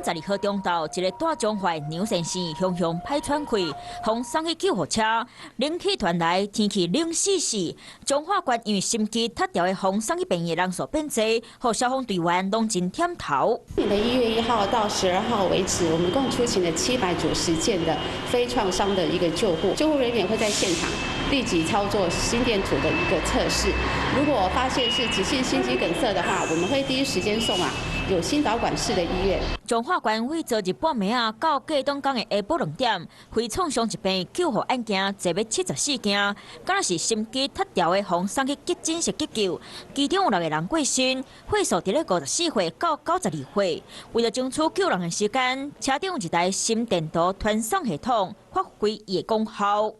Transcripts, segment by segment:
12號中晝，一個蹛彰化娘先生雄雄歹喘氣，予送去救護車，冷氣團來，天氣冷死死。彰化縣因為心肌脫掉的予送去病院人數變濟，予消防隊員攏真忝頭。今年的1月1號到12號為止，我們共出勤了790件的非創傷的一個救護，救護人員會在現場立即操作心電圖的一個測試。如果發現是急性心肌梗塞的話，我們會第一時間送往有心導管室的醫院。彰化縣為昨日半暝仔到隔當工的下晡2點，非創傷疾病救護案件濟欲74件，敢若是心肌脫掉的，予送去急診室急救，其中有六個人過身，歲數佇咧54歲到92歲。為著爭取救人的時間，車頂有一台心電圖傳送系統，發揮伊的功效。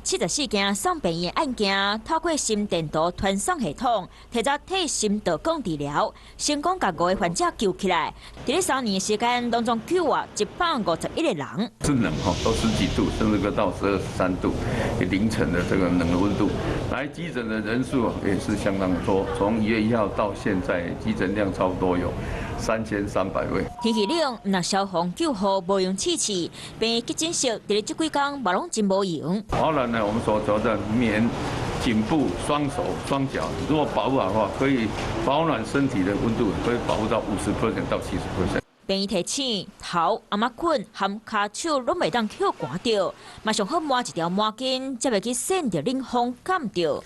74件送病院案件，透過心電圖傳送系統，提早替心導管治療，成功共五個患者救起來。佇咧3年的時間當中，救活151個人。是冷哈，都十幾度，甚至個到12、13度，凌晨的這個冷的溫度，來急診的人數也是相當多。從1月1號到現在，急診量差不多有3300位。天氣冷，若消防救護無閒試試，病院急診室佇咧這幾工嘛攏真無閒。保暖呢，我們所說的棉、頸部、雙手、雙腳，如果保護好的話，可以保暖身體的溫度，可以保護到50% 到70%。病院提醒，頭、頷仔頸含跤手攏袂當予寒著，嘛上好抹一條毛巾，才袂去搧著冷風感著。